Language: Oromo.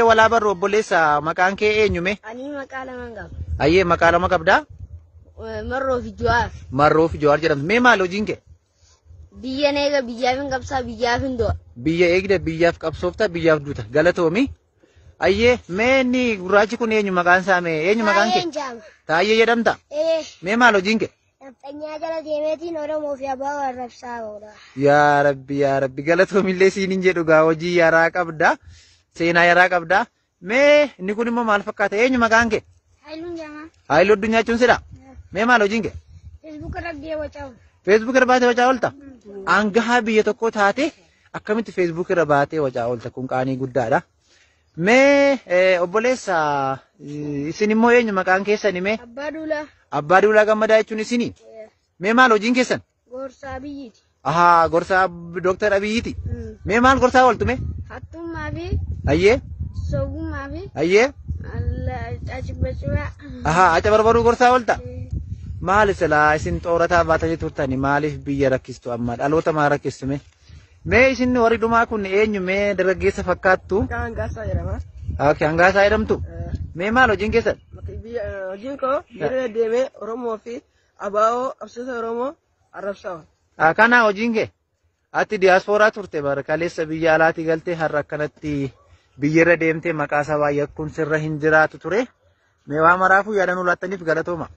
Walaa barru obboleessa, maqaan kee eenyume? Ani maqaa lamaan qaba. Ayyee, maqaa lama qabdaa? Marroo fi Jawaar. Marroo fi Jawaar jedhamtu. Mee maal hojiin kee? Biyya eega, biyyaaf hin qabsaa, biyyaaf hin du'a. Biyya eegda, biyyaaf qabsoofta, biyyaaf duuta. Galatoomi. Ayyee, mee inni gurraachi kun eenyu maqaan isaa, mee eenyu maqaan kee? Jaama. Taayyee jedhamta? Ee. Mee maal hojiin kee? Nafxanyaa jala deemeetiin Oromoo fi Abaa arrabsaa oola. Yaa Rabbi, yaa Rabbi, galatoomillee siin hin jedhu gaa, hojii yaraa qabda. Seenaa yaraa qabda. Mee inni kun immoo maal fakkaata? Eenyu maqaan kee? Haayiluun Jamaa. Haayiluu Addunyaa jechuun sidha? Mee maal hojiin kee? Facebook irra wacaa. Facebook irra baatee wacaa oolta? Aangahaa biyya tokkoo taate akkamitti Facebook irra baatee wacaa oolta? Kun qaanii guddaadha. Mee obboleessa, isin immoo eenyu maqaan keessani mee? Abbaa Duulaa. Abbaa Duulaa Gammadaa jechuun isinii? Mee maal hojiin keessan? Gorsaa Abiyyiiti. Ahaa, gorsaa Dooktar Abiyyiiti. Mee maal gorsaa ooltu mee? Hattummaa fi Ayyee. Sogummaa fi Ayyee. Acibbacibaa. Ahaa, aca barbaruu gorsaa oolta? Maali silaa isin xoorataa baatanii turtani, maaliif biyya rakkistu amma, dhaloota maa rakkistu mee? Mee isin warri dhumaa kun eenyu, mee dargaggeessa fakkaattu? Maqaan Hangaasaa jedhama. Okay, Hangaasaa jedhamtu? Mee maal hojiin keessan? Hojiin koo biyya deemee Oromoo fi ABO, qabsoota Oromoo arrabsaa. Kana hojiin kee? Ati diyaaspooraa turte bara, kaleessa biyya alaatii galtee har'a akkanatti biyyarra deemtee maqaa sabaa yakkuun sirra hin jiraatu ture. Mee waa maraafuu yaada nu laattaniif galatooma.